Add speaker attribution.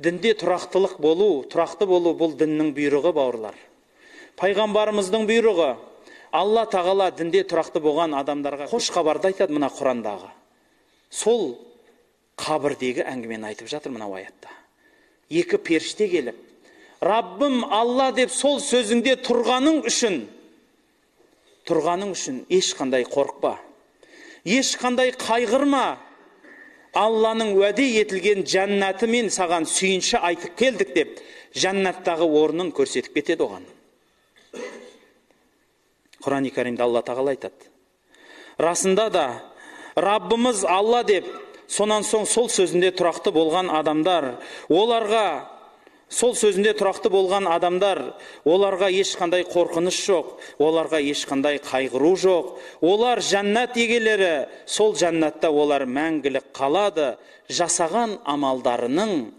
Speaker 1: Дінде тұрақтылық болу, тұрақты болу бұл діннің бұйрығы, бауырлар. Пайғамбарымыздың бұйрығы. Алла тағала дінде тұрақты болған адамдарға қош хабарды айтады мына Құрандағы. Сол қабірдегі әңгімені айтып жатыр мынау аятта. Екі періште келіп, Раббым Алла деп сол сөзіңде тұрғаның үшін ешқандай қорықпа, ешқандай қайғырма. Алланың уәде етілген жәннатымен саған сүйінші айтып келдік деп жәннаттағы орнын көрсетіп кетеді оған. Құран-и Каримде Алла тағала айтады. Расында да Раббымыз Алла деп сонан соң сол сөзінде тұрақты болған адамдар, оларға сол сөзінде тұрақты болған адамдар, оларға ешқандай қорқыныш жоқ, оларға ешқандай қайғыру жоқ. Олар жәннат егелері, сол жәннатта олар мәңгілік қалады, жасаған амалдарының